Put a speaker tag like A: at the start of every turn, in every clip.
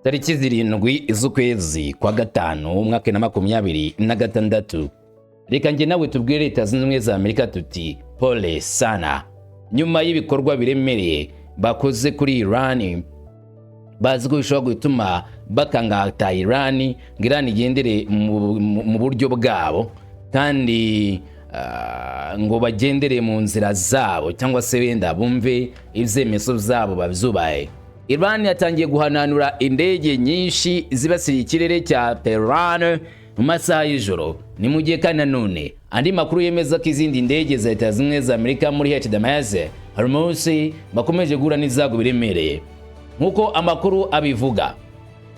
A: Tariki 7 z'ukwezi kwa gatanu, umwaka na 26, reka njye nawe tubwire Leta Zunze Ubumwe za Amerika tuti pole sana, nyuma y'ibikorwa biremereye bakoze kuri Iran, bazi ko bishobora gutuma bakangata Iran ngo Iran igendere mu buryo bwabo, kandi ngo bagendere mu nzira zabo, cyangwa se wenda bumve ibyemezo byabo babyubahe. Iran yatangiye guhananura indege nyinshi zibasiriye ikirere cya Tehran mu masaha y'ijoro. Ni mu gihe kandi nanone andi makuru yemeza ko izindi ndege za Leta Zunze Ubumwe za Amerika muri Hormuz Hormuz bakomeje guhura n'ibyago biremereye. Nk'uko amakuru abivuga,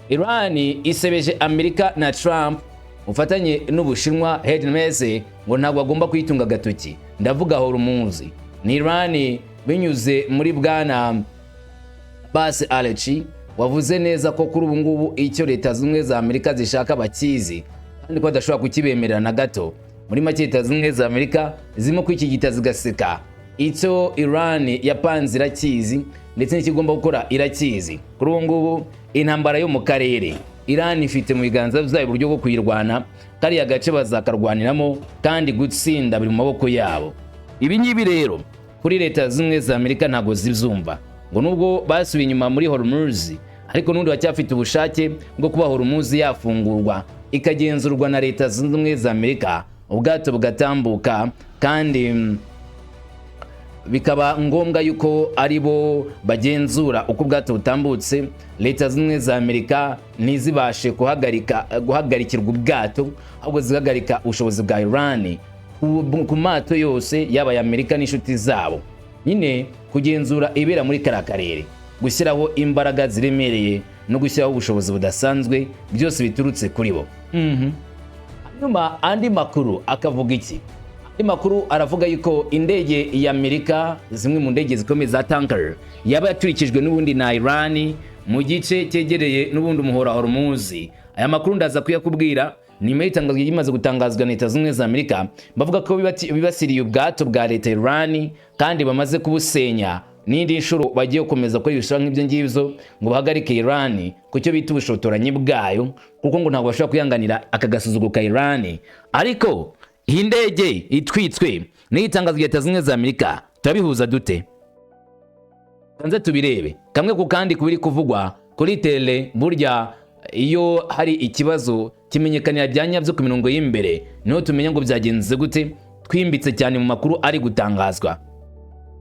A: Iran isebeje Amerika na Trump ufatanye n'Ubushinwa. Hormuz ngo ntabwo agomba kuyitunga agatoki, ndavuga Hormuz. Ni Iran binyuze muri bwana Abbas Araghchi, wavuze neza ko kuri ubu ngubu icyo Leta Zunze Ubumwe za Amerika zishaka bakizi, kandi ko badashobora kukibemerera na gato. Muri make, Leta Zunze Ubumwe za Amerika zirimo kwikigita zigaseka. Icyo Iran yapanze irakizi, ndetse n'ikigomba gukora irakizi. Kuri ubu ngubu intambara yo mu karere Iran ifite mu biganza byayo uburyo bwo kuyirwana. Kariya gace bazakarwaniramo, kandi gutsinda biri mu maboko yabo. Ibi ngibi rero kuri Leta Zunze Ubumwe za Amerika ntabwo zizumva ngo nubwo basubiye inyuma muri Hormuz, ariko n'ubundi bacyafite ubushake bwo kuba Hormuz yafungurwa, ikagenzurwa na Leta Zunze Ubumwe za Amerika, ubwato bugatambuka, kandi bikaba ngombwa yuko ari bo bagenzura uko ubwato butambutse, Leta Zunze Ubumwe za Amerika ntizibashe guhagarika guhagarikirwa ubwato, ahubwo zihagarika ubushobozi bwa Iran ku mato yose, yaba aya Amerika n'inshuti zabo nyine, kugenzura ibera muri kariya karere, gushyiraho imbaraga ziremereye no gushyiraho ubushobozi budasanzwe, byose biturutse kuri bo. Hanyuma andi makuru akavuga iki? Andi makuru aravuga yuko indege ya Amerika, zimwe mu ndege zikomeye za tanker, yaba yaturikijwe n'ubundi na Iran mu gice cyegereye n'ubundi umuhora Hormuz. Aya makuru ndaza kuyakubwira nyuma y'itangazo rimaze gutangazwa na Leta Zunze Ubumwe za Amerika, bavuga ko bibasiriye ubwato bwa leta Iran kandi bamaze kubusenya. N'indi nshuro bagiye gukomeza gukora ibishobora nk'ibyo ngibyo ngo bahagarike Iran ku cyo bita ubushotoranyi bwayo, kuko ngo ntabwo bashobora kwihanganira aka gasuzuguro ka Iran. Ariko iyi ndege itwitswe n'itangazo rya Leta Zunze Ubumwe za Amerika turabihuza dute? Kanze tubirebe kamwe ku kandi kubiri kuvugwa kuri tele. Burya iyo hari ikibazo kimenyekanira bya nyabyo ku mirongo y'imbere, niho tumenya ngo byagenze gute. Twimbitse cyane mu makuru ari gutangazwa,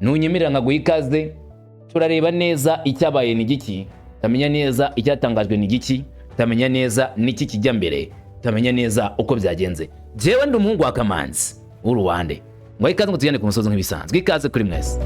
A: ntunyemerera nkaguha ikaze. Turareba neza icyabaye ni giki, tamenya neza icyatangajwe ni giki, tamenya neza n'iki kijya mbere, tamenya neza uko byagenze. Jewe ndi umuhungu wa Kamanzi w'uruwande, ngo ikaze ngo tujyane ku musozi nk'ibisanzwe. Ikaze kuri mwese.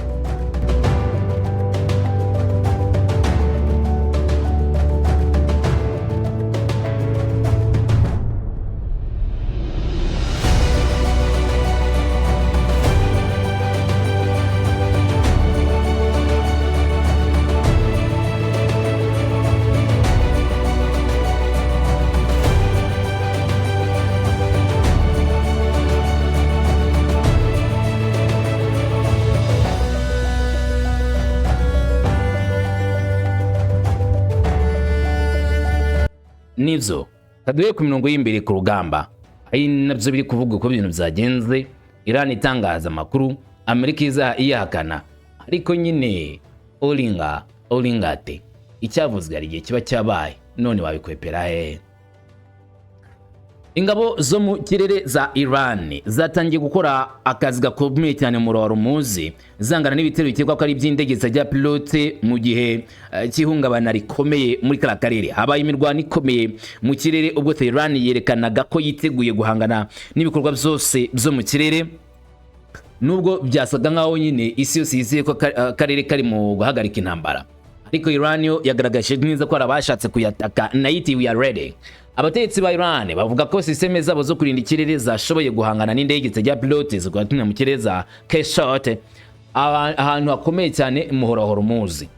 A: Nibyo, kaduhe ku mirongo y'imbere ku rugamba, ari nabyo biri kuvuga uko ibintu byagenze. Iran itangaza amakuru, Amerika iza iyahakana, ariko nyine oringa oringate, icyavuzwe hari igihe kiba cyabaye, none wabikwepera hehe? Ingabo zo mu kirere za Iran zatangiye gukora akazi gakomeye cyane mu Hormuz, zangana n'ibitero bikekwa ko ari iby'indege zitagira pilote, mu gihe cy'ihungabana rikomeye muri kariya karere. Habaye imirwano ikomeye mu kirere ubwo Tehran yerekanaga ko yiteguye guhangana n'ibikorwa byose byo mu kirere, nubwo byasaga nkaho nyine isi yose yizeye ko akarere kari mu guhagarika intambara, ariko Iran yo yagaragaje neza ko hari abashatse kuyataka, nayo iti "We are ready." Abategetsi ba Iran bavuga ko système zabo zo kurinda ikirere zashoboye guhangana n'indege zitagira pilote zirwanira mu kirere za K-Shot ahantu hakomeye cyane mu Hormuz.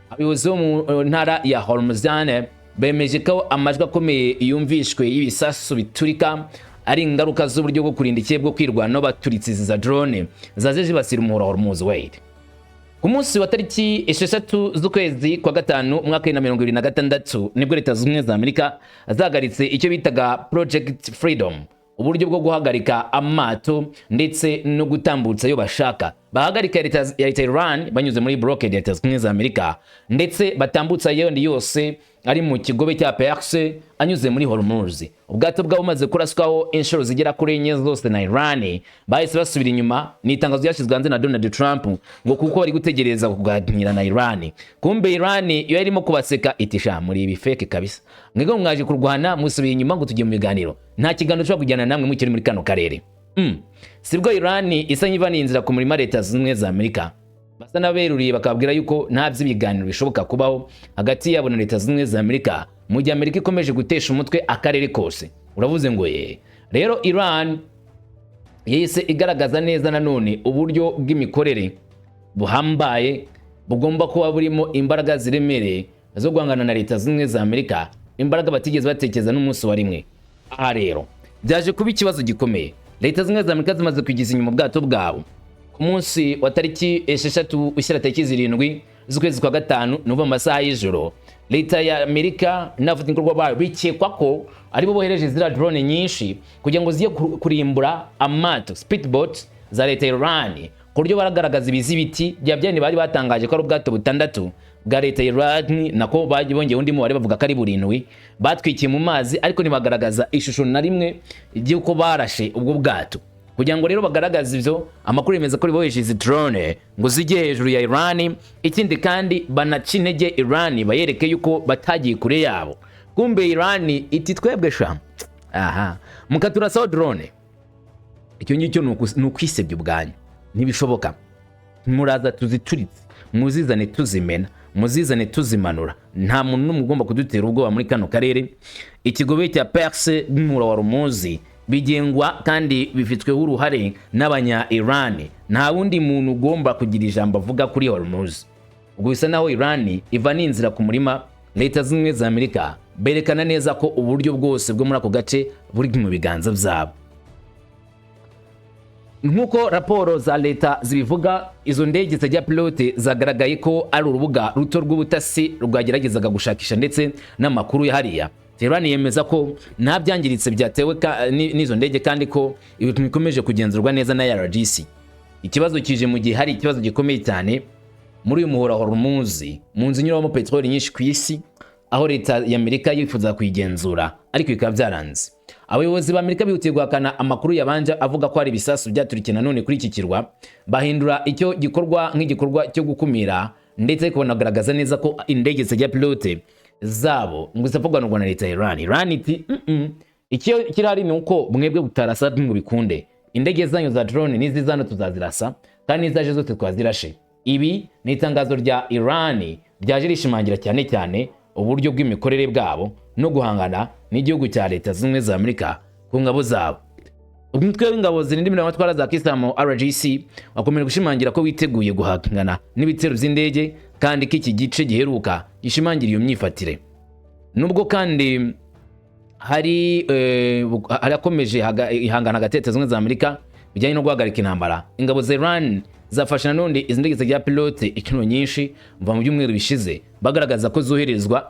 A: Abayobozi bo mu ntara ya Hormuzan bemeje ko amajwi akomeye yumvishwe y'ibisasu biturika ari ingaruka z'uburyo bwo kurinda ikirere bwo kwirwanaho baturitse izi za drone zaje zibasira umuhora Hormuz. Wait. Ku munsi wa tariki 6 z'ukwezi kwa gatanu umwaka wa 2026, nibwo Leta Zunze Ubumwe za Amerika zahagaritse icyo bitaga Project Freedom, uburyo bwo guhagarika amato ndetse no gutambutsa ayo bashaka. Bahagarika leta ya Iran banyuze muri blockade ya Leta Zunze Ubumwe za Amerika, ndetse batambutsa ayandi yose ari mu kigobe cya Perse anyuze muri Hormuz. Ubwato bwabo bumaze kuraswaho inshuro zigera kuri enye zose na Iran, bahise basubira inyuma. Ni itangazo ryashyizwe hanze na Donald Trump ngo kuko bari gutegereza kuganira na Iran. Kumbe Iran iyo yarimo kubaseka iti: "Sha, muri ibi fake kabisa, mwebwe mwaje kurwana musubiye inyuma ngo tujye mu biganiro. Nta kiganiro ushobora kujyana namwe mukiri muri kano karere." Sibwo Iran isa nk'ivaniye inzira ku murima Leta Zunze Ubumwe za Amerika, basa n'aberuriye bakababwira yuko nta by'ibiganiro bishoboka kubaho hagati yabo na Leta Zunze Ubumwe za Amerika mu gihe Amerika ikomeje gutesha umutwe akarere kose. Uravuze ngo ye? Rero Iran yahise igaragaza neza nanone uburyo bw'imikorere buhambaye bugomba kuba burimo imbaraga ziremereye zo guhangana na Leta Zunze Ubumwe za Amerika, imbaraga batigeze batekereza n'umunsi wa rimwe. Aha rero byaje kuba ikibazo gikomeye. Leta Zunze Ubumwe za Amerika zimaze kugeza inyuma ubwato bwabo ku munsi wa tariki 6 ushyira tariki 7 z'ukwezi kwa gatanu, nuva mu masaha y'ijoro, leta ya Amerika n'abafatanyabikorwa bayo bikekwa ko aribo bohereje ziriya drone nyinshi kugira ngo zijye kurimbura amato, speedboat za leta ya Iran, ku buryo baragaragaza ibizibiti bya byandi bari batangaje ko ari ubwato butandatu bwa leta ya Iran, nako bagiye bongeye undi mubare bavuga ko ari burindwi batwikiye mu mazi, ariko ntibagaragaza ishusho na rimwe ry'uko barashe ubwo bwato. Kugira ngo rero bagaragaze ibyo, amakuru yemeza ko bohereje izi drone ngo zijye hejuru ya Iran, ikindi kandi banaca intege Iran, bayereke yuko batagiye kure yabo. Kumbe Iran iti: "Twebwe sha, aha mukaturasaho drone, icyo ngicyo ni ukwisebya ubwanyu, ntibishoboka. Muraza tuzituritse, muzizane tuzimena, muzizane tuzimanura. Nta muntu n'umwe ugomba kudutera ubwoba muri kano karere." Ikigobe cya Perse n'umura wa Hormuz bigengwa kandi bifitweho uruhare n'abanya Iran. Nta wundi muntu ugomba kugira ijambo avuga kuri Hormuz. Ubwo bisa naho Iran iva n'inzira ku murima Leta Zunze Ubumwe za Amerika, berekana neza ko uburyo bwose bwo muri ako gace buri mu biganza byabo. Nk'uko raporo za leta zibivuga, izo ndege zitagira pilote zagaragaye ko ari urubuga ruto rw'ubutasi rwageragezaga gushakisha ndetse n'amakuru ya hariya. Tehran yemeza ko nta byangiritse byatewe n'izo ndege kandi ko ibintu bikomeje kugenzurwa neza na IRGC. Ikibazo kije mu gihe hari ikibazo gikomeye cyane muri uyu muhora wa Hormuz, mu nzu inyuramo peteroli nyinshi ku isi, aho leta ya Amerika yifuza kuyigenzura ariko bikaba byaranze. Abayobozi ba Amerika bihutiye guhakana amakuru yabanje avuga ko hari ibisasu byaturikiye nanone kuri iki kirwa, bahindura icyo gikorwa nk'igikorwa cyo gukumira, ndetse ariko banagaragaza neza ko indege zitagira pilote zabo ngo zitapfa na leta ya Iran. Iran iti: Icyo kirahari ni uko mwebwe butarasa ngo bikunde. Indege zanyu za drone n'izizano tuzazirasa, kandi n'izaje zose twazirashe." Ibi ni itangazo rya Iran ryaje rishimangira cyane cyane uburyo bw'imikorere bwabo no guhangana n'igihugu cya Leta Zunze Ubumwe za Amerika ku ngabo zabo. Umutwe w'ingabo zirinda imirimo za Kisilamu IRGC wakomeje gushimangira ko witeguye guhangana n'ibitero by'indege, kandi ko iki gice giheruka gishimangira iyo myifatire. Nubwo kandi hari harakomeje ihangana hagati ya Leta Zunze Ubumwe za Amerika bijyanye no guhagarika intambara, ingabo za Iran zafashe nanone izi ndege zitagira pilote inshuro nyinshi mva mu byumweru bishize, bagaragaza ko zoherezwa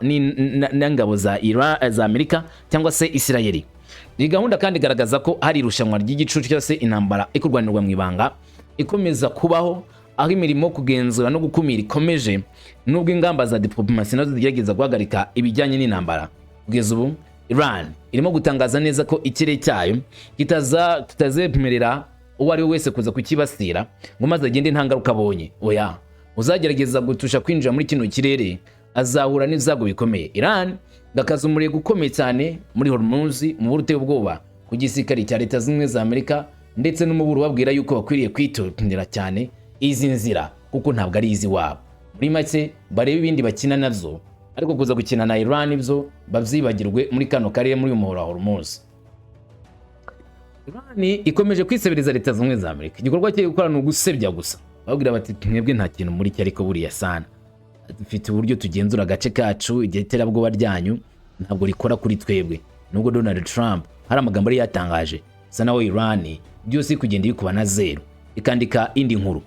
A: n'ingabo za Iran, za Amerika cyangwa se Isirayeli. Iyi gahunda kandi igaragaza ko hari irushanwa ry'igicucu cyangwa se intambara ikurwanirwa mu ibanga ikomeza kubaho, aho imirimo yo kugenzura no gukumira ikomeje, nubwo ingamba za diplomasi nazo zigerageza guhagarika ibijyanye n'intambara. Kugeza ubu Iran irimo gutangaza neza ko ikirere cyayo kitazemerera uwo ari we wese kuza kukibasira ngo maze agende nta ngaruka abonye. Oya, uzagerageza gutusha kwinjira muri kino kirere azahura n'ibyago bikomeye. Iran gakaza umurego ukomeye cyane muri Hormuz, umuburo uteye ubwoba ku gisirikare cya Leta Zunze Ubumwe za Amerika, ndetse n'umuburo ubabwira yuko bakwiriye kwitondera cyane izi nzira kuko ntabwo ari iz'iwabo. Muri make, barebe ibindi bakina nabyo, ariko kuza gukina na Iran ibyo babyibagirwe muri kano karere, muri uyu muhora wa Hormuz. Iran ikomeje kwisebereza Leta Zunze Ubumwe za Amerika. Igikorwa cyo gukora ni ugusebya gusa, babwira bati: "Mwebwe nta kintu muri cyo, ariko buriya sana dufite uburyo tugenzura agace kacu, igihe iterabwoba ryanyu ntabwo rikora kuri twebwe." Nubwo Donald Trump hari amagambo yari yatangaje, bisa naho Iran byose iri kugenda ibikuba na zeru, ikandika indi nkuru.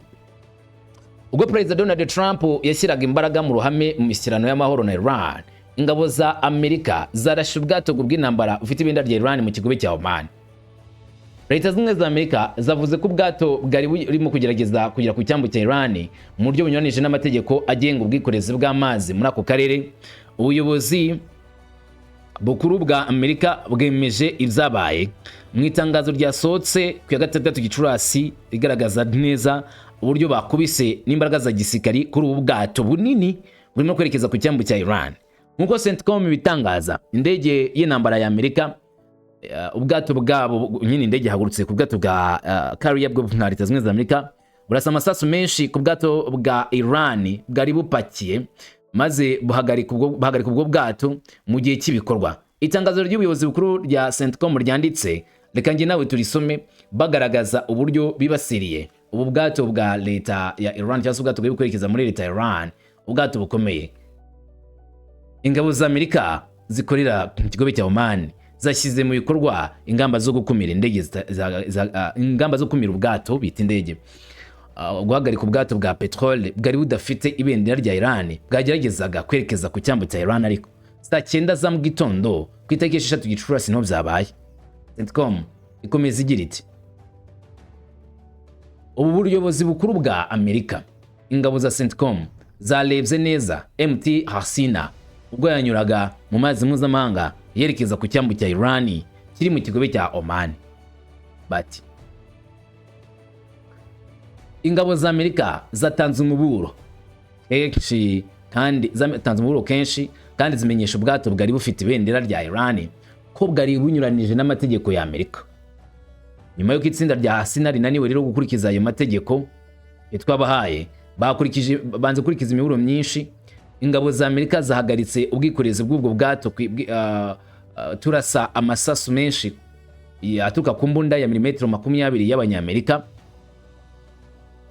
A: Ubwo Perezida Donald Trump yashyiraga imbaraga mu ruhame mu mishyikirano y'amahoro na Iran, ingabo za Amerika zarashe ubwato bw'intambara bufite ibendera rya Iran mu kigobe cya Oman. Leta Zunze Ubumwe za Amerika zavuze ko ubwato bwari burimo kugerageza kugera ku cyambu cya Iran mu buryo bunyuranije n'amategeko agenga ubwikorezi bw'amazi muri ako karere. Ubuyobozi bukuru bwa Amerika bwemeje ibyabaye mu itangazo ryasohotse ku ya 6 Gicurasi, rigaragaza neza uburyo bakubise n'imbaraga za gisirikari kuri ubu bwato bunini burimo kwerekeza ku cyambu cya Iran. Nk'uko CENTCOM ibitangaza, indege y'intambara ya Amerika, ubwato bwabo nyine, indege ihagurutse ku bwato bwa carrier bwo nka Leta Zunze Ubumwe za Amerika, burasa amasasu menshi ku bwato bwa Iran bwari bupakiye, maze buhagarika ubwo bwato mu gihe cy'ibikorwa. Itangazo ry'ubuyobozi bukuru rya CENTCOM ryanditse, reka njye nawe turisome, bagaragaza uburyo bibasiriye ubu bwato bwa leta ya Iran, cyangwa se ubwato bwari kwerekeza muri leta ya Iran, ubwato bukomeye. Ingabo za Amerika zikorera mu kigobe cya Oman zashyize mu bikorwa ingamba zo gukumira indege ingamba zo gukumira ubwato bita indege, guhagarika ubwato bwa peteroli bwari budafite ibendera rya Iran bwageragezaga kwerekeza ku cyambu cya Iran, ariko saa 9 za mu gitondo ku itariki 6 Gicurasi niho byabaye. CENTCOM ikomeza igira iti: "Ubu buyobozi bukuru bwa Amerika, ingabo za CENTCOM zarebye neza MT Hasina ubwo yanyuraga mu mazi mpuzamahanga yerekeza ku cyambu cya Iran kiri mu kigobe cya Oman." Bati ingabo za Amerika zatanze umuburo kenshi kandi zimenyesha ubwato bwari bufite ibendera rya Iran ko bwari bunyuranije n'amategeko ya Amerika. Nyuma y'uko itsinda rya Hasina rinaniwe rero gukurikiza ayo mategeko twabahaye, bakurikije banze gukurikiza imiburo myinshi, ingabo za Amerika zahagaritse ubwikorezi bw'ubwo bwato, turasa amasasu menshi aturuka ku mbunda ya milimetero 20 y'Abanyamerika.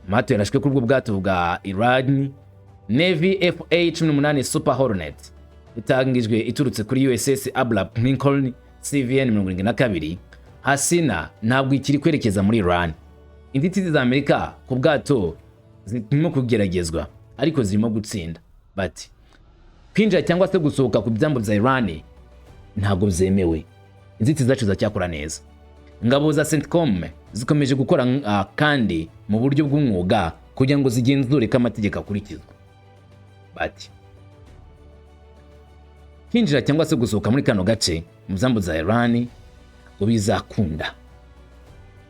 A: Amato yarashwe kuri ubwo bwato bwa Iran Navy FA 18 Super Hornet, itangijwe iturutse kuri USS Abraham Lincoln CVN 72. Hasina ntabwo ikiri kwerekeza muri Iran. Inzitizi za Amerika ku bwato zirimo kugeragezwa, ariko zirimo gutsinda. Bati kwinjira cyangwa se gusohoka ku byambu bya Iran ntabwo byemewe. Inzitizi zacu ziracyakora neza. Ingabo za CENTCOM zikomeje gukora kandi mu buryo bw'umwuga kugira ngo zigenzure ko amategeko akurikizwa. Bati kwinjira cyangwa se gusohoka muri kano gace mu byambu bya Iran ngo bizakunda.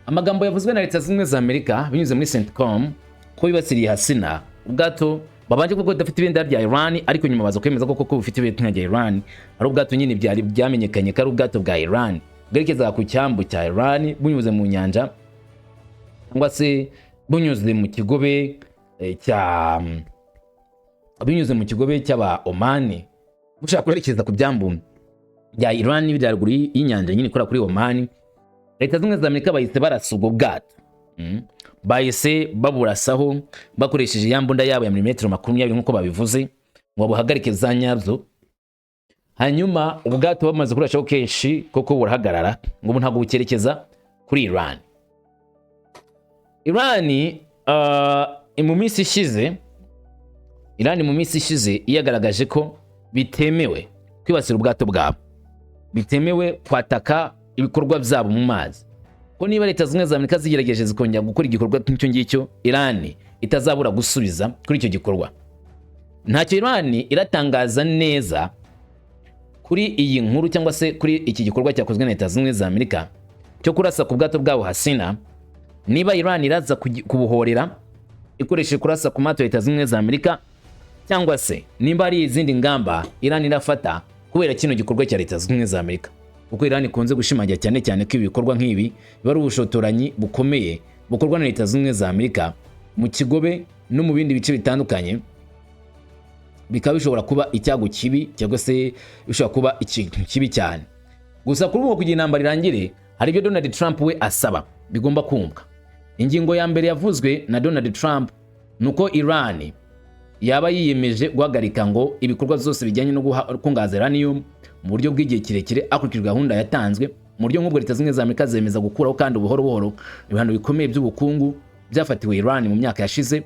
A: Amagambo yavuzwe na Leta Zunze Ubumwe za Amerika binyuze muri CENTCOM ko bibasiriye Hasina, ubwato babanje kuko budafite ibendera rya Iran, ariko nyuma baza kwemeza ko koko bufite ibendera rya Iran, ari ubwato nyine byari byamenyekanye ko ari ubwato bwa Iran bwerekezaga ku cyambu cya Iran bunyuze mu nyanja cyangwa se bunyuze mu kigobe cya binyuze mu kigobe cy'aba Oman, bushaka kwerekeza ku byambu bya Iran biri haruguru y'inyanja nyine ikora kuri Oman. Leta Zunze Ubumwe za Amerika bahise barasa ubwo bwato. Bahise baburasaho bakoresheje ya mbunda yabo ya milimetero 20 nk'uko babivuze, ngo babuhagarike za nyabyo. Hanyuma ubwato bamaze kurashaho kenshi koko burahagarara, ngo ubu ntabwo bukerekeza kuri Iran. Iran mu minsi ishize, Iran mu minsi ishize yagaragaje ko bitemewe kwibasira ubwato bwabo, bitemewe kwataka ibikorwa byabo mu mazi, ko niba Leta Zunze Ubumwe za Amerika zigerageje zikongera gukora igikorwa nk'icyo ngicyo, Iran itazabura gusubiza kuri icyo gikorwa. Ntacyo Iran iratangaza neza kuri iyi nkuru cyangwa se kuri iki gikorwa cyakozwe na Leta Zunze Ubumwe za Amerika cyo kurasa ku bwato bwabo Hasina, niba Iran iraza kubuhorera ikoresheje kurasa ku mato ya Leta Zunze Ubumwe za Amerika, cyangwa se nimba hari izindi ngamba Iran irafata kubera kino gikorwa cya Leta Zunze Ubumwe za Amerika, kuko Iran ikunze gushimangira cyane cyane ko ibikorwa nk'ibi biba ari ubushotoranyi bukomeye bukorwa na Leta Zunze Ubumwe za Amerika mu kigobe no mu bindi bice bitandukanye, bikaba bishobora kuba icyago kibi cyangwa se bishobora kuba ikintu kibi cyane. Gusa kuri ubu, kugira intambara irangire, hari ibyo Donald Trump we asaba bigomba kumvwa. Ingingo ya mbere yavuzwe na Donald Trump ni uko Iran yaba yiyemeje guhagarika ngo ibikorwa byose bijyanye no gukungahaza uranium mu buryo bw'igihe kirekire hakurikijwe gahunda yatanzwe. Mu buryo nk'ubwo, Leta Zunze Ubumwe za Amerika zemeza gukuraho kandi buhoro buhoro ibihano bikomeye by'ubukungu byafatiwe Iran mu myaka yashize.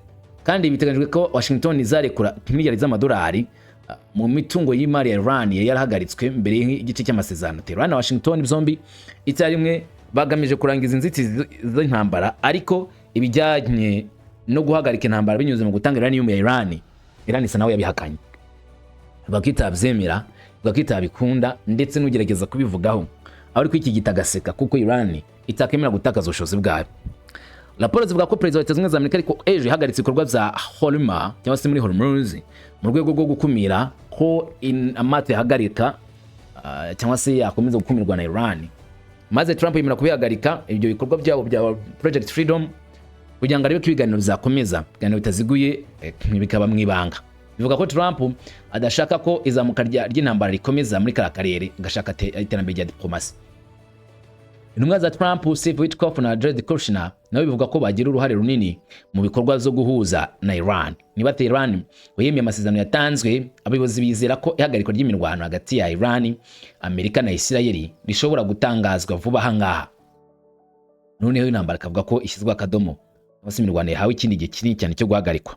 A: Kandi biteganyijwe ko Washington izarekura miliyari z'amadolari mu mitungo y'imari ya Iran yari yarahagaritswe mbere y'igice cy'amasezerano. Tehran na Washington zombi icyarimwe bagamije kurangiza inzitizi z'intambara, ariko ibijyanye no guhagarika intambara binyuze mu gutanga uranium ya Iran, Iran isa nawe yabihakanye, ivuga ko itabyemera, ivuga ko itabikunda, ndetse n'ugerageza kubivugaho aho ari kwikigita agaseka, kuko Iran itakemera gutakaza ubushobozi bwayo. Raporo zivuga ko Perezida wa Leta Zunze Ubumwe za Amerika ariko ejo yahagaritse ibikorwa bya Hormuz, cyangwa se muri Hormuz, mu rwego rwo gukumira ko amato yahagarika cyangwa se yakomeza gukumirwa na Iran, maze Trump yemera kubihagarika ibyo bikorwa byabo bya Project Freedom kugira ngo arebe ko ibiganiro bizakomeza, ibiganiro bitaziguye, bikaba mu ibanga. Bivuga ko Trump adashaka ko izamuka ry'intambara rikomeza muri kariya karere, agashaka iterambere rya diplomasi. Intumwa za Trump, Steve Witkoff na Jared Kushner, nabo bivuga ko bagira uruhare runini mu bikorwa zo guhuza na Iran. Niba Tehran yemeye amasezerano yatanzwe, abayobozi bizera ko ihagarikwa ry'imirwano hagati ya Iran, Amerika na Isirayeli rishobora gutangazwa vuba aha ngaha. Noneho intambara ikavuga ko ishyizwe akadomo, cyangwa se imirwano yahawe ikindi gihe kinini cyane cyo guhagarikwa.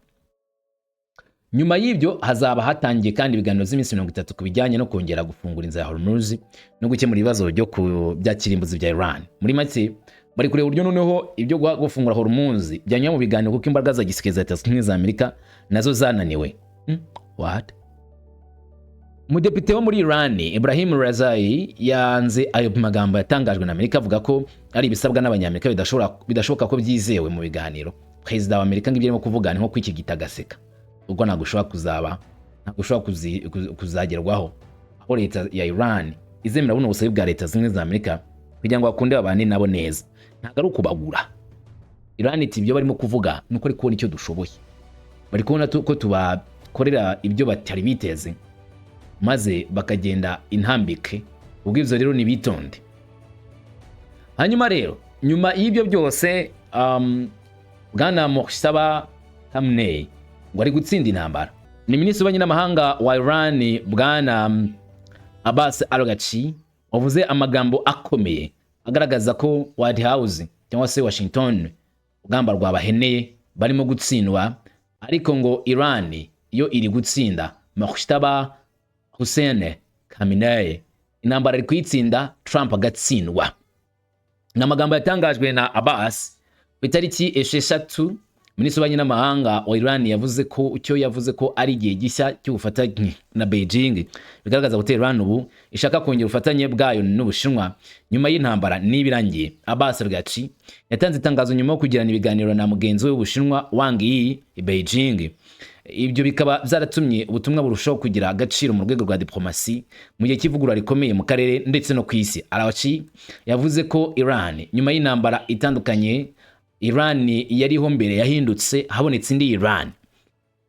A: Nyuma y'ibyo hazaba hatangiye kandi ibiganiro by'iminsi 30 ku bijyanye no kongera gufungura inzira ya Hormuz no gukemura ibibazo byo ku bya kirimbuzi bya Iran. Muri make, bari kureba uburyo noneho ibyo gufungura Hormuz byanyura mu biganiro, kuko imbaraga za gisirikare za Leta Zunze Ubumwe za Amerika nazo zananiwe. What? Umudepite wo muri Iran, Ibrahim Razai, yanze ayo magambo yatangajwe na Amerika, avuga ko ari ibisabwa n'Abanyamerika bidashoboka ko byizewe mu biganiro. Perezida wa Amerika ngo ibyo arimo kuvuga ni nko kwikigita agaseka, ubwo ntabwo ushobora kuzaba, ntabwo ushobora kuzagerwaho aho leta ya Iran izemera buno busabe bwa Leta Zunze Ubumwe za Amerika kugira ngo bakunde babane nabo neza. Ntabwo ari ukubagura. Iran iti ibyo barimo kuvuga ni uko ari kubona icyo dushoboye, bari kubona ko tubakorera ibyo batari biteze, maze bakagenda intambike. Ubwo ibyo rero nibitonde. Hanyuma rero, nyuma y'ibyo byose, bwana Mojtaba Khamenei ngo ari gutsinda intambara. Ni minisitiri w'ububanyi n'amahanga wa Iran, bwana Abbas Araghchi, wavuze amagambo akomeye agaragaza ko White House cyangwa se Washington urugamba rwabaheneye, barimo gutsindwa, ariko ngo Iran yo iri gutsinda. Mojtaba Hussein Khamenei intambara ari kuyitsinda, Trump agatsindwa. Ni amagambo yatangajwe na Abbas ku itariki 6. Minisitiri w'ububanyi n'amahanga wa Iran yavuze ko icyo yavuze ko ari igihe gishya cy'ubufatanye na Beijing, bigaragaza ko Iran ubu ishaka kongera ubufatanye bwayo n'Ubushinwa nyuma y'intambara niba irangiye. Abbas Araghchi yatanze itangazo nyuma yo kugirana ibiganiro na mugenzi we w'Ubushinwa, Wang Yi, i Beijing. Ibyo bikaba byaratumye ubutumwa burushaho kugira agaciro mu rwego rwa diplomasi mu gihe cy'ivugurura rikomeye mu karere ndetse no ku isi. Araghchi yavuze ko Iran nyuma y'intambara itandukanye, Iran yariho mbere yahindutse, habonetse indi Iran.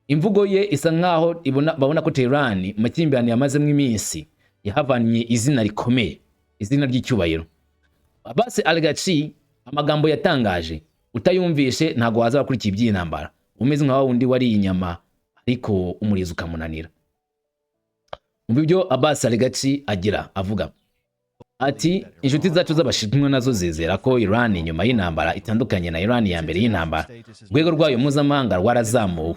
A: Imvugo ye isa nkaho babona ko Tehran mu makimbirane yamazemo iminsi yahavanye izina rikomeye, izina ry'icyubahiro. Abbas Araghchi amagambo yatangaje utayumvishe ntabwo waza wakurikiye iby'iyi ntambara, umeze nka wa wundi wariye inyama ariko umurizo ukamunanira. Mu byo Abbas Araghchi agira avuga ati: "Inshuti zacu z'Abashinwa nazo zizera ko Iran nyuma y'intambara itandukanye na Iran ya mbere y'intambara. Urwego rwayo mpuzamahanga rwarazamuwe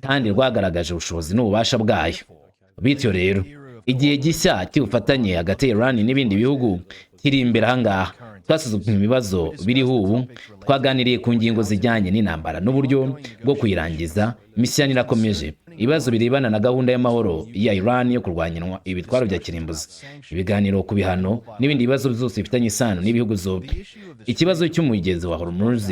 A: kandi rwagaragaje ubushobozi n'ububasha bwayo. Bityo rero, igihe gishya cy'ubufatanye hagati ya Iran n'ibindi bihugu kiri imbere ahangaha. Twasuzumye ibibazo biriho ubu, twaganiriye ku ngingo zijyanye n'intambara n'uburyo bwo kuyirangiza. Imishyikirano irakomeje. Ibibazo birebana na gahunda y'amahoro ya Iran yo kurwanya ibitwaro bya kirimbuzi, ibiganiro ku bihano n'ibindi bibazo byose bifitanye isano n'ibihugu zombi. Ikibazo cy'umugezi wa Hormuz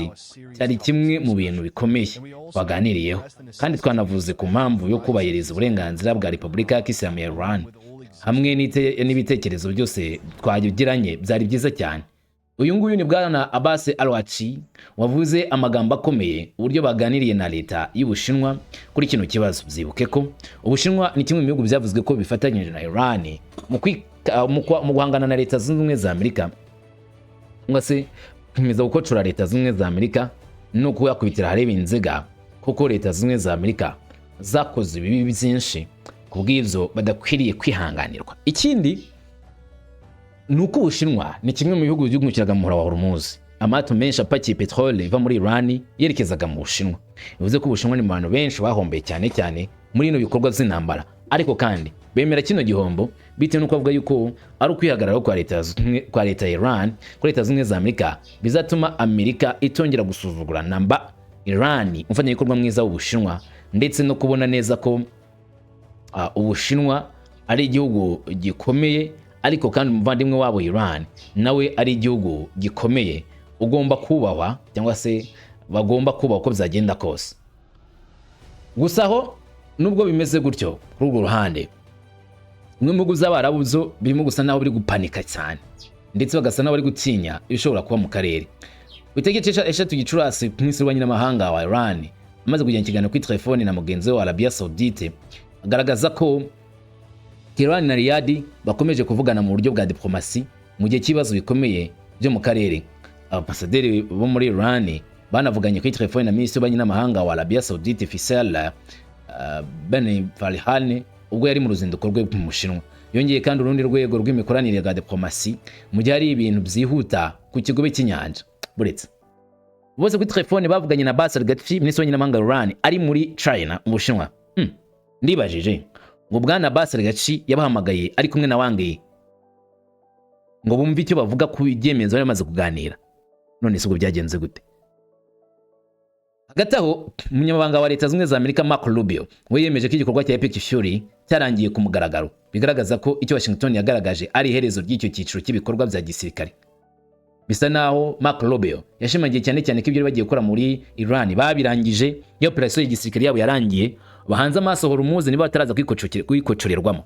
A: cyari kimwe mu bintu bikomeye twaganiriyeho, kandi twanavuze ku mpamvu yo kubahiriza uburenganzira bwa Repubulika ya Kisilamu ya Iran. Hamwe n'ibitekerezo byose twagiranye byari byiza cyane." Uyu nguyu ni bwana Abbas Araghchi wavuze amagambo akomeye uburyo baganiriye na leta y'Ubushinwa kuri kino kibazo. Byibuke ko Ubushinwa ni kimwe mu bihugu byavuzwe ko bifatanyije na Iran mu guhangana na Leta Zunze Ubumwe za Amerika, cyangwa se gukomeza gukocora Leta Zunze Ubumwe za Amerika no kuyakubitira ahareba inzega, kuko Leta Zunze Ubumwe za Amerika zakoze ibibi byinshi, ku bw'ibyo badakwiriye kwihanganirwa. Ikindi ni uko Ubushinwa ni kimwe mu bihugu byungukiraga mu muhora wa Hormuz. Amato menshi apakiye peteroli iva muri Iran yerekezaga mu Bushinwa. Bivuze ko Ubushinwa ni mu bantu benshi bahombeye cyane cyane muri bino bikorwa by'intambara, ariko kandi bemera kino gihombo bitewe n'uko bavuga yuko ari ukwihagararaho kwa leta ya Iran kuri Leta Zunze Ubumwe za Amerika bizatuma Amerika itongera gusuzugura namba Iran, umufatanyabikorwa mwiza w'Ubushinwa, ndetse no kubona neza ko Ubushinwa ari igihugu gikomeye, ariko kandi umuvandimwe wabo Iran nawe ari igihugu gikomeye ugomba kubahwa, cyangwa se bagomba kubahwa uko byagenda kose. Gusa aho nubwo bimeze gutyo, kuri urwo ruhande bimwe mu bihugu by'Abarabu byo birimo gusa naho biri gupanika cyane, ndetse bagasa n'abari gutinya ibishobora kuba mu karere. Ku itariki 3 Gicurasi, Minisitiri w'Ububanyi n'Amahanga wa Iran amaze kugirana ikiganiro kuri telefone na mugenzi we wa Arabia Saudite, agaragaza ko Tehran na Riyadh bakomeje kuvugana mu buryo bwa diplomasi mu gihe cy'ibibazo bikomeye byo mu karere. Abaambasaderi bo muri Iran banavuganye kuri telefone na Minisitiri w'Ububanyi n'Amahanga wa Arabia Saudite, Faisal Ben Farhan, ubwo yari mu ruzinduko rwe mu Bushinwa. Yongeye kandi urundi rwego rw'imikoranire bwa diplomasi mu gihe hari ibintu byihuta ku kigobe cy'inyanja. Buretse bose kuri telefone bavuganye na Abbas Araghchi, Minisitiri w'Ububanyi n'Amahanga wa Iran ari muri China, mu Bushinwa. Ndibajije ngo bwana Abbas Araghchi yabahamagaye ari kumwe na Wang Yi ngo bumve icyo bavuga ku byemezo bari bamaze kuganira. None se ubwo byagenze gute? Hagati aho, umunyamabanga wa Leta Zunze Ubumwe za Amerika, Marco Rubio, we yemeje ko igikorwa cya Epic Fury cyarangiye ku mugaragaro, bigaragaza ko icyo Washington yagaragaje ari iherezo ry'icyo cyiciro cy'ibikorwa bya gisirikare. Bisa naho Marco Rubio yashimangiye cyane cyane ko ibyo bari bagiye gukora muri Iran babirangije, iyo operasiyo y'igisirikare yabo yarangiye, bahanze amaso Hormuz niba bataraza kuyikocorerwamo.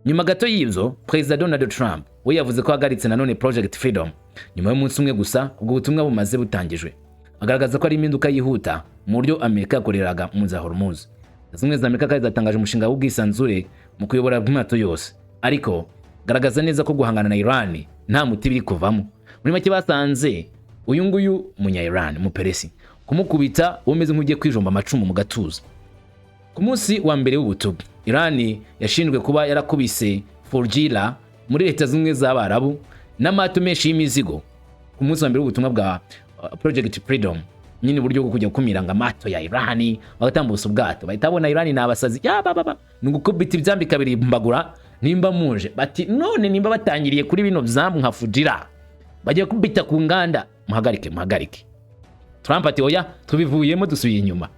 A: Nyuma gato y'ibyo, Perezida Donald Trump we yavuze ko ahagaritse nanone Project Freedom nyuma y'umunsi umwe gusa ubwo butumwa bumaze butangijwe, agaragaza ko ari impinduka yihuta mu buryo Amerika yakoreraga mu za Hormuz. Leta Zunze Ubumwe za Amerika kandi zatangaje umushinga w'ubwisanzure mu kuyobora amato yose, ariko garagaza neza ko guhangana na Iran nta muti biri kuvamo. Muri make, basanze uyu nguyu munya Iran muperesi kumukubita umeze nk'ugiye kwijomba amacumu mu gatuza. Ku munsi wa mbere w'ubutumwa, Iran yashinjwe kuba yarakubise Fujairah muri Leta Zunze Ubumwe z'Abarabu n'amato menshi y'imizigo ku munsi wa mbere w'ubutumwa bwa Project Freedom. Nyine uburyo bwo kujya gukumira ngo amato ya Iran bagatambutsa ubwato, bahita babona Iran ni abasazi ya baba, ni ugukubita ibyambi kabirimbagura nimba muje. Bati none nimba batangiriye kuri bino byambu nka Fujairah, bagiye kubita ku nganda, muhagarike, muhagarike. Trump ati: "Oya, tubivuyemo, dusubiye inyuma."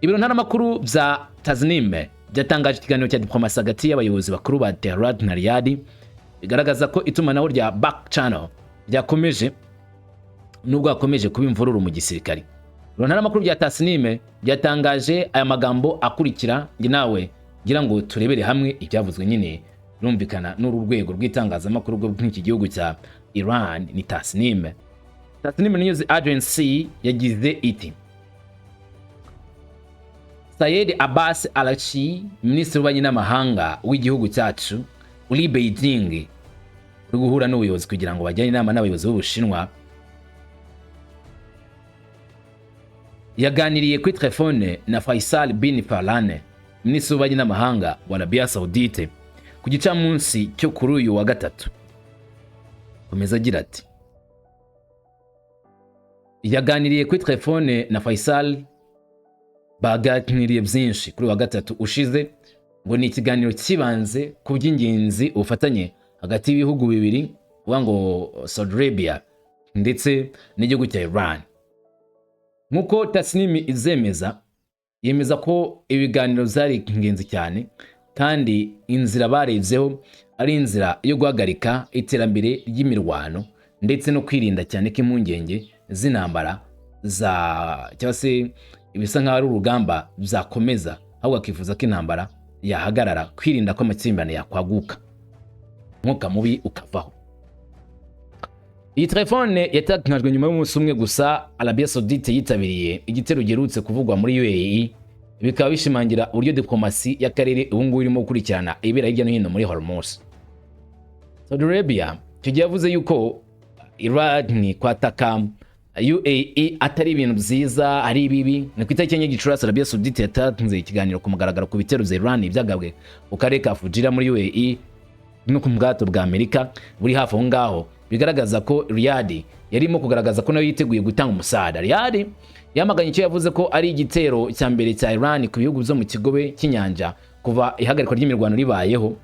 A: Ibiro ntaramakuru bya Tasnim byatangaje ikiganiro cya diplomasi hagati y'abayobozi bakuru ba Tehran na Riyadh, bigaragaza ko itumanaho rya back channel ryakomeje nubwo hakomeje kuba imvururu mu gisirikare. Ibiro ntaramakuru bya Tasnim byatangaje aya magambo akurikira, njye nawe ngira ngo turebere hamwe ibyavuzwe. Nyine birumvikana n'uru rwego rw'itangazamakuru rwo muri gihugu cya Iran ni Tasnim. Tasnim News Agency yagize iti: "Sayed Abbas Araghchi, Minisitiri w'Ububanyi n'Amahanga w'igihugu cyacu uri Beijing, uri guhura n'ubuyobozi kugira ngo bajyane inama n'abayobozi b'Ubushinwa, yaganiriye kuri telefone na Faisal bin Farhan, Minisitiri w'Ububanyi n'Amahanga wa Arabia Saudite, ku gicamunsi cyo kuri uyu wa gatatu." Komeza agira ati: "Yaganiriye kuri telefone na Faisal, baganiriye byinshi kuri wa gatatu ushize." Ngo ni ikiganiro kibanze ku by'ingenzi ubufatanye hagati y'ibihugu bibiri, kuvuga ngo Saudi Arabia ndetse n'igihugu cya Iran. Nk'uko Tasnim izemeza, yemeza ko ibiganiro byari ingenzi cyane, kandi inzira barebyeho ari inzira yo guhagarika iterambere ry'imirwano ndetse no kwirinda cyane ko impungenge z'intambara za cyangwa se ibisa nk'aho ari urugamba byakomeza, ahubwo akifuza ko intambara yahagarara, kwirinda ko amakimbirane yakwaguka, umwuka mubi ukavaho. Iyi telefone yatangajwe nyuma y'umunsi umwe gusa Arabia Saudite yitabiriye igitero giherutse kuvugwa muri UAE, bikaba bishimangira uburyo diplomasi y'akarere ubu ngubu irimo gukurikirana ibera hirya no hino muri Hormuz. Saudi Arabia icyo gihe yavuze yuko Iran kwataka UAE atari ibintu byiza, ari bibi. Ni ku itariki 4 Gicurasi, Arabia Saudite yatanze ikiganiro ku mugaragaro ku bitero bya Iran byagabwe ku karere ka Fujairah muri UAE. no ku bwato bwa Amerika buri hafi aho ngaho, bigaragaza ko Riyadh yarimo kugaragaza ko nayo yiteguye gutanga umusada. Riyadh yamaganye icyo yavuze ko ari igitero cya mbere cya Iran ku bihugu byo mu kigobe cy'inyanja kuva ihagarikwa ry'imirwano ribayeho,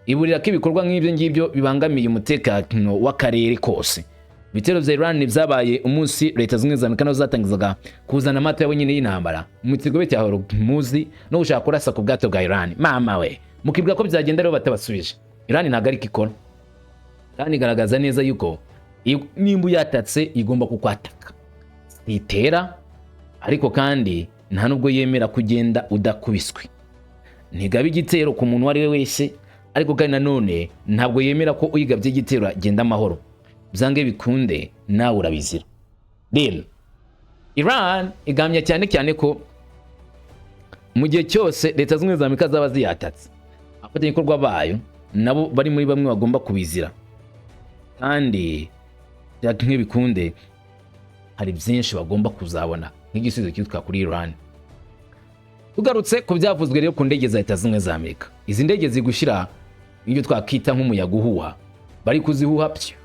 A: iburira ko ibikorwa nk'ibyo ngibyo bibangamiye umutekano w'akarere kose. Ibitero bya Iran byabaye umunsi Leta Zunze Ubumwe za Amerika nazo zatangizaga kuzana amato yabo nyine y'intambara mu kigobe cya Hormuz no gushaka kurasa ku bwato bwa Iran. Mama we, mukibwira ko byagenda rero batabasubije? Iran ntabwo ariko ikora. Iran igaragaza neza yuko nimba uyatatse igomba kukwataka. Itera, ariko kandi nta nubwo yemera kugenda udakubiswe. Ntigaba igitero ku muntu uwo ari we wese, ariko kandi nanone ntabwo yemera ko uyigabye igitero agenda amahoro. Byange bikunde nawe urabizira. Rero Iran igamya cyane cyane ko mu gihe cyose Leta Zunze Ubumwe za Amerika zaba ziyatatse, abafatanyabikorwa bayo nabo bari muri bamwe bagomba kubizira, kandi byange bikunde hari byinshi bagomba kuzabona nk'igisubizo cyitwa kuri Iran. Tugarutse ku byavuzwe rero ku ndege za Leta Zunze Ubumwe za Amerika, izi ndege ziri gushyira ibyo twakita nk'umuyaga uhuha, bari kuzihuha pyo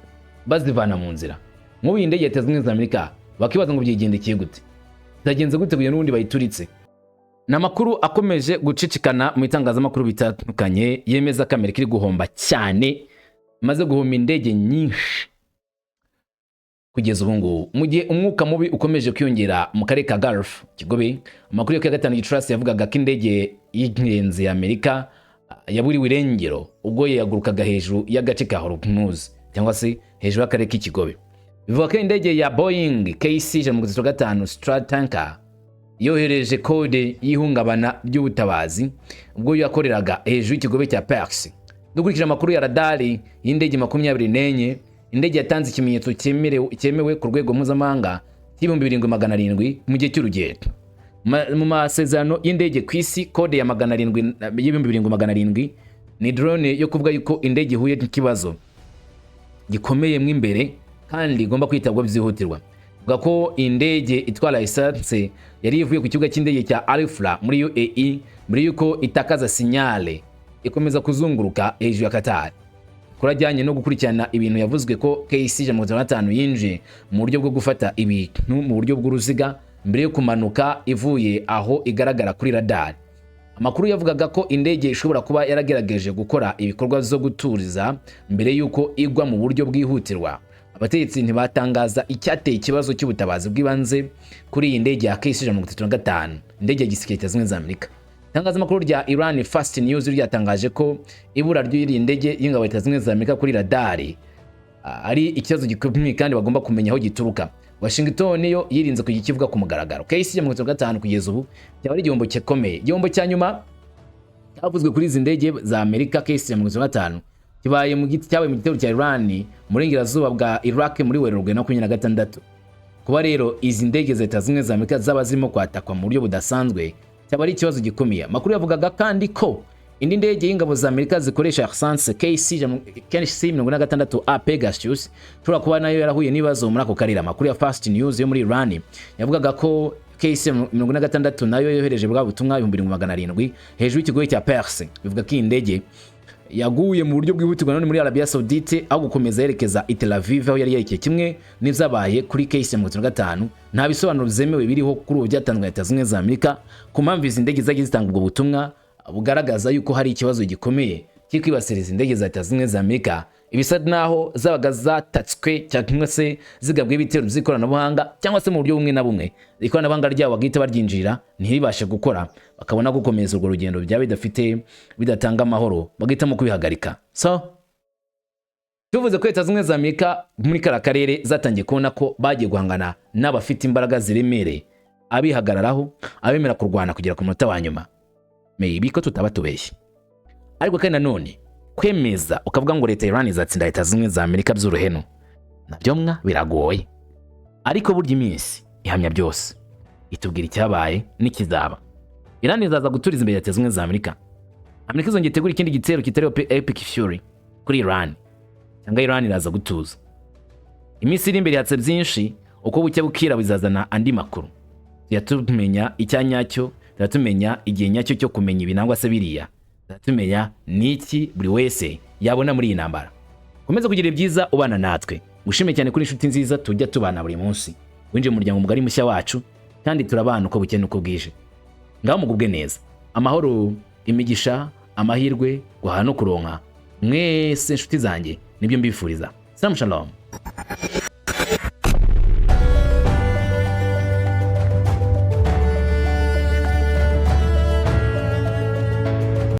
A: bazivana mu nzira. Nk'ubu iyi ndege ya Leta Zunze Ubumwe za Amerika, bakibaza ngo byigendekeye gute, byagenze gute kugira n'ubundi bayituritse? Ni amakuru akomeje gucicikana mu itangazamakuru bitandukanye yemeza ko Amerika iri guhomba cyane, imaze guhomba indege nyinshi kugeza ubu ngubu, mu gihe umwuka mubi ukomeje kwiyongera mu karere ka Gulf, Kigobe. Amakuru yo ku ya 5 Gicurasi yavugaga ko indege y'ingenzi ya Amerika yaburiwe irengero ubwo yagurukaga hejuru y'agace ka Hormuz, cyangwa se hejuru y'akarere k'Ikigobe. Bivuga ko indege ya Boeing KC 135 Stratotanker yohereje kode y'ihungabana ry'ubutabazi ubwo yakoreraga hejuru y'ikigobe cya Perse. Dukurikije amakuru ya radari y'indege 24, indege yatanze ikimenyetso cyemewe ku rwego mpuzamahanga cy' 7700 mu gihe cy'urugendo. Mu masezerano y'indege ku isi, kode ya 700 y'7700 ni drone yo kuvuga yuko indege ihuye n'ikibazo gikomeye mo imbere kandi igomba kwitabwaho byihutirwa. Vuga ko indege itwara essence yari ivuye ku kibuga cy'indege cya Al Ula muri UAE mbere yuko itakaza signal, ikomeza kuzunguruka hejuru ya Qatar. Kuri ajyanye no gukurikirana ibintu, yavuzwe ko KC 155 yinjiye mu buryo bwo gufata ibintu mu buryo bw'uruziga mbere yo kumanuka ivuye aho igaragara kuri radar. Amakuru yavugaga ko indege ishobora kuba yaragerageje gukora ibikorwa zo guturiza mbere y'uko igwa mu buryo bwihutirwa. Abategetsi ntibatangaza icyateye ikibazo cy'ubutabazi bw'ibanze kuri iyi ndege ya KC 135, indege ya gisirikare cya Zunze Ubumwe za Amerika. Itangazamakuru rya Iran Fast News ryatangaje ko ibura ry'iyi ndege y'ingabo Leta Zunze Ubumwe za Amerika kuri radari ari ikibazo gikomeye kandi bagomba kumenya aho gituruka. Washington yo yirinze kugira ikivuga ku mugaragaro. KC 135 kugeza ubu cyaba ari igihombo gikomeye. Igihombo cya nyuma cyavuzwe kuri izi ndege za Amerika KC 135 kibaye mu giti cyabaye mu gitero cya Iran mu burengerazuba bwa Iraq muri Werurwe na 26. Kuba rero izi ndege za Leta Zunze Ubumwe za Amerika zaba zirimo kwatakwa mu buryo budasanzwe cyaba ari ikibazo gikomeye. Amakuru yavugaga kandi ko indi ndege y'ingabo za Amerika zikoresha essence KC 46 A Pegasus ishobora kuba nayo yarahuye n'ibibazo muri ako karere. Amakuru ya Fast News yo muri Iran yavugaga ko KC 46 nayo yohereje bwa butumwa 7700 hejuru y'ikigobe cya Perse. Bivuga ko iyi ndege yaguye mu buryo bwihutirwa none muri Arabia Saudite aho gukomeza yerekeza i Tel Aviv aho yari yerekeye, kimwe n'ivyabaye kuri KC 35. Nta bisobanuro byemewe biriho kuri ubu byatanzwe na Leta Zunze Ubumwe za Amerika ku mpamvu izi ndege zagiye zitanga ubwo butumwa bugaragaza yuko hari ikibazo gikomeye kiri kwibasira izi ndege za Leta Zunze Ubumwe za Amerika, ibisa naho zabaga zatatswe cyangwa se zigabwa ibitero by'ikoranabuhanga, cyangwa se mu buryo bumwe na bumwe ikoranabuhanga ryabo bagahita baryinjirira ntiribashe gukora, bakabona gukomeza urwo rugendo byaba bidafite bidatanga amahoro, bagahitamo kubihagarika. So tuvuze ko Leta Zunze Ubumwe za Amerika muri kariya karere zatangiye kubona ko bagiye guhangana n'abafite imbaraga ziremereye, abihagararaho, abemera kurwana kugera ku munota wa nyuma. Maybe ko tutaba tubeshye, ariko kandi nanone kwemeza ukavuga ngo leta ya Iran izatsinda Leta Zunze Ubumwe za Amerika by'uruhenu, nabyo mwa biragoye. Ariko burya iminsi ihamya byose, itubwira icyabaye n'ikizaba. Iran izaza guturiza imbere ya Leta Zunze Ubumwe za Amerika? Amerika izongera itegura ikindi gitero kitari Epic Fury kuri Iran, cyangwa Iran iraza gutuza? Iminsi iri imbere yatse byinshi. Uko bucya bukira bizazana andi makuru, tujya tumenya icya nyacyo, tujya tumenya igihe nyacyo cyo kumenya ibi nangwa se biriya, tujya tumenya niki buri wese yabona muri iyi ntambara. Komeza kugira ibyiza ubana natwe. Gushime cyane kuri inshuti nziza tujya tubana buri munsi, winjiye mu muryango mugari mushya wacu, kandi turabana uko bukeye n'uko bwije. Ngaho mugubwe neza, amahoro, imigisha, amahirwe, guhaha no kuronka, mwese inshuti zanjye, nibyo mbifuriza. Salamu shalom.